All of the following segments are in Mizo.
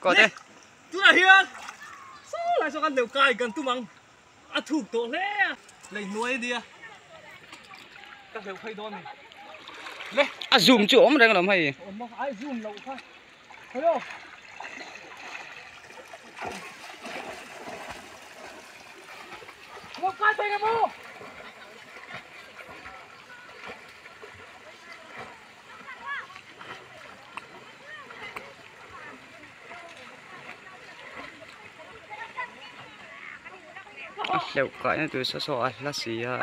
Kawte. Tunah hian saw lai saw khan leuh kai kan tum ang a thuk tawh hle a lei hnuai a nia ka hleuh phei dawn a ni le. A zoom chu awm reng alawm hei. Awm a ai zoom loh kha hello. Leuh kai thei ngemaw. A hleuh kaihna tur saw saw a hla si a.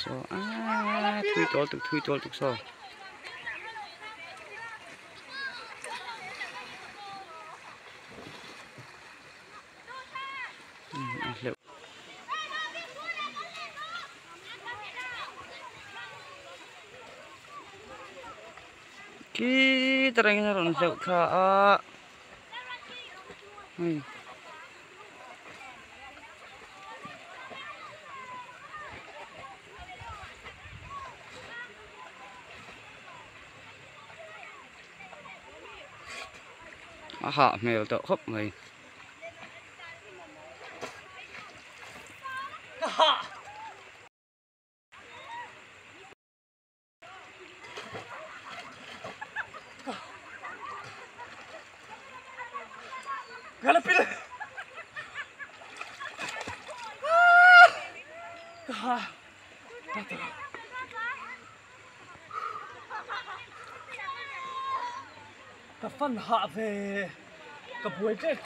Saw aaa thui tawl tuk thui tawl tuk saw. A hleuh. Khi ta reng hian a rawn hleuh thla a hei. A hah hmel tawh khawp mai. Ka fan hah ve ka buai tep.